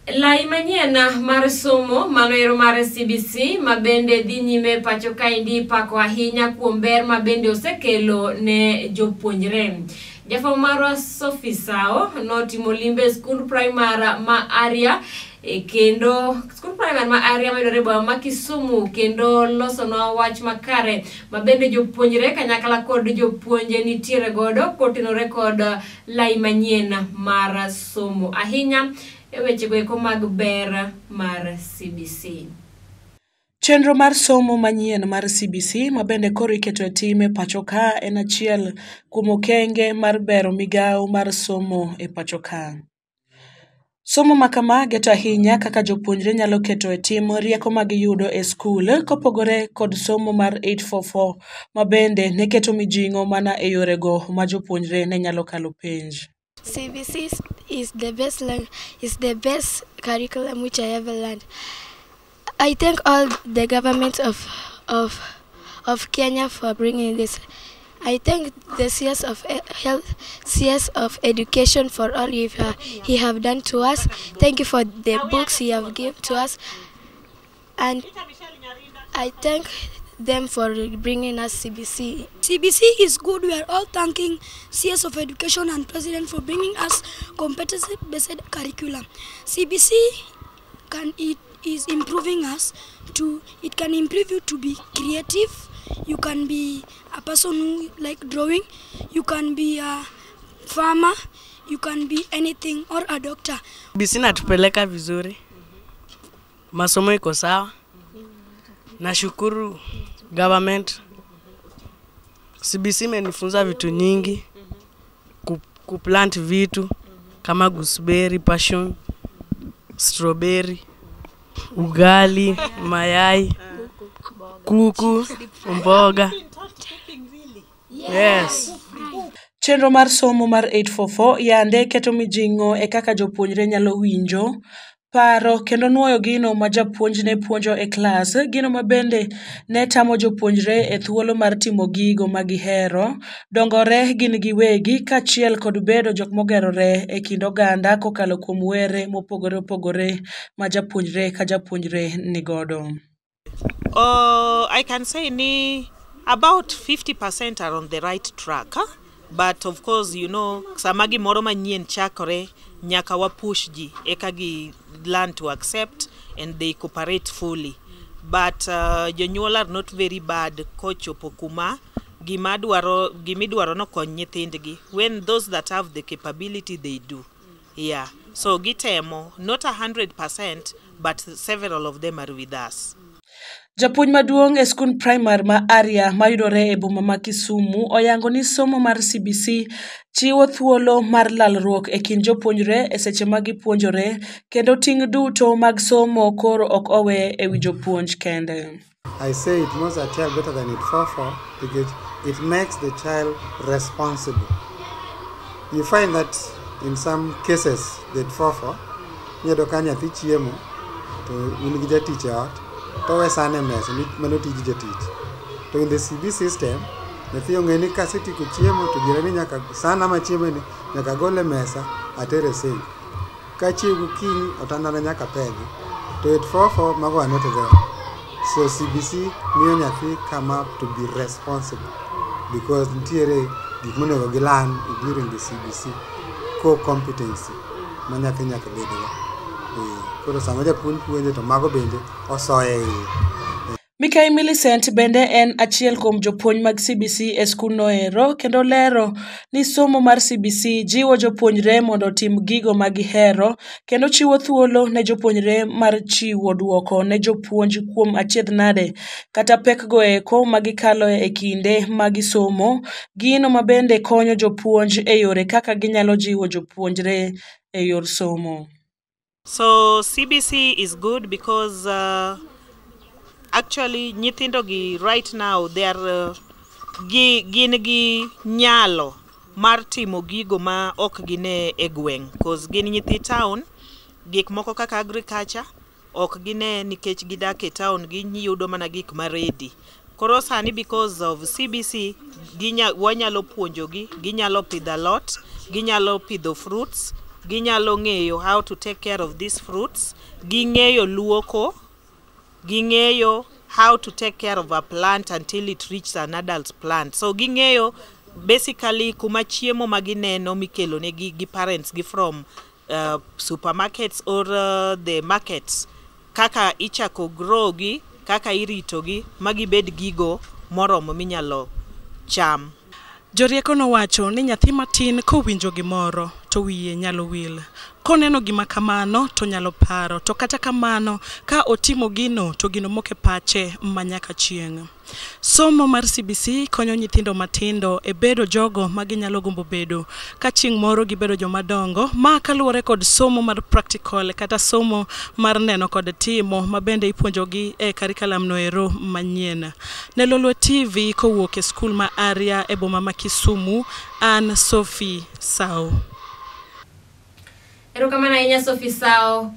Lai manyien mar somo manoero mar CBC ma bende dhi nyime pacho kaendi pako ahinya kuom ber ma bende osekelo ne jopuonjre. Jafwambo marwa Sophie Sao notimo limbe e skund primar ma Aria kendo skund primar ma Aria mayudore e boma ma Kisumu kendo losonwa wach makare ma bende jopuonjre kanyakla kod jopuonje nitiere godo kotenore kod lai manyien mar somo ahinya e wechego eko mag ber mar CBC. Chenro mar somo manyien mar CBC ma bende koro iketo e tim e pacho ka en achiel kuom okenge mar bero migawo mar somo e pacho ka. Somo ma kama geto ahinya kaka jopuonjre nyalo keto e tim rieko ma giyudo e skul kopogore kod somo mar 8-4-4 ma bende ne keto mijing'o mana e yorego ma jopuonjre ne nyalo kalo penj. CBC is the best curriculum which I ever learned. I thank all the government of Kenya for bringing this. I thank the CS of Health, CS of Education for all he have done to us. Thank you for the books he have given to us, and I thank them for bringing us CBC. CBC is good. We are all thanking CS of Education and President for bringing us competency-based curriculum. CBC can it is improving us to it can improve you to be creative. You can be a person who like drawing. You can be a farmer. You can be anything or a doctor. CBC inatupeleka vizuri, masomo iko sawa. Nashukuru government. CBC imenifunza vitu nyingi, kuplant vitu kama gooseberry, passion, strawberry, ugali, mayai, kuku, mboga. Yes. Chenro mar somo mar 8-4-4 yande keto mijing'o e kaka jopuonjre nyalo winjo, paro kendo nuoyo gino ma japuonj ne puonjo e klas, gino ma bende ne tamo jopuonjre e thuolo mar timo gigo ma gihero, dongore gin giwegi kaachiel kod bedo jok mogerore e kind oganda kokalo kuom were mopogore opogore ma japuonjre ka japuonjre nigodo. I can say ni about 50% are on the right track, huh? But of course, sama gimoro manyien chakore, nyaka wa push ji eka gi learn to accept and they cooperate fully. But jonyuol are not very bad kochopo kuma gima dwaro gimidwaro nokony nyithindgi. When those that have the capability, they do. Yeah. So gitemo, not 100%, but several of them are with us. Japuonj maduong' e skund primar ma Aria mayudore e boma ma Kisumu oyango ni somo mar CBC chiwo thuolo mar lalruok e kind jopuonjre e seche ma gipuonjore kendo ting' duto mag somo koro ok owe e wi jopuonj kende. I say it knows a child better than 8-4-4 because it makes the child responsible. You find that in some cases, the 8-4-4, iyudo ka nyathi chiemo to un gi jatich e ot to owe san e mesa mano tij jatich. To in the CB system, nyathi ong'e ni kasetieko chiemo to jirani nyaka san ama chiemo ni nyaka gol e mesa ater e sink. Kachiew gokinyi otandana nyaka pedhi. To 8-4-4 mago are not there. So CBC miyo nyathi come up to be responsible because nitiere gik monego gilearn during the CBC core competency ma nyathi nyaka bedgo. Koro sama japuonj puonjo to mago bende osoye iye. Mikai Millicent bende en achiel kuom jopuonj mag CBC e skundno ero kendo lero ni somo mar CBC jiwo jopuonjre mondo otim gigo ma gihero kendo chiwo thuolo ne jopuonjre mar chiwo duoko ne jopuonj kuom achiedh nade kata pekgo eko ma gikaloe e kinde ma gisomo, gino ma bende konyo jopuonj e yore kaka ginyalo jiwo jopuonjre e yor somo. So CBC is good because actually nyithindo gi right now they are gi gin gi nyalo mar timo gigo ma ok gine e gweng' cause gin nyithi town. Gik moko kaka agriculture ok gine nikech gidak e town, giyudo mana gik ma ready. Koro sani because of CBC wanyalo puonjogi, ginyalo pidho alot, ginyalo pidho fruits. Ginyalo ng'eyo how to take care of these fruits. Ging'eyo luoko. Ging'eyo how to take care of a plant until it reaches an adult plant. So ging'eyo basically kuma chiemo ma gineno mikelo negi gi parents gi from supermarkets or the markets, kaka ichako grow gi, kaka irito gi magibed gigo moromo minyalo cham. Jorieko nowacho ni nyathi matin kowinjo gimoro to wiye nyalo wil. Koneno gima kamano to nyalo paro, to kata kamano ka otimo gino to gino moko e pache ma nyaka chieng'. Somo mar CBC konyo nyithindo matindo e bedo jogo ma ginyalo gombo bedo ka chieng' moro gibedo joma dongo. Ma kaluwore kod somo mar practical kata somo mar neno kod timo ma bende ipuonjogi e curriculum noero manyien. Ne Lolwe TV kowuok e skul ma Arya e boma ma Kisumu, an Sophie Sao. Erokamano ahinya, Sophie Sao.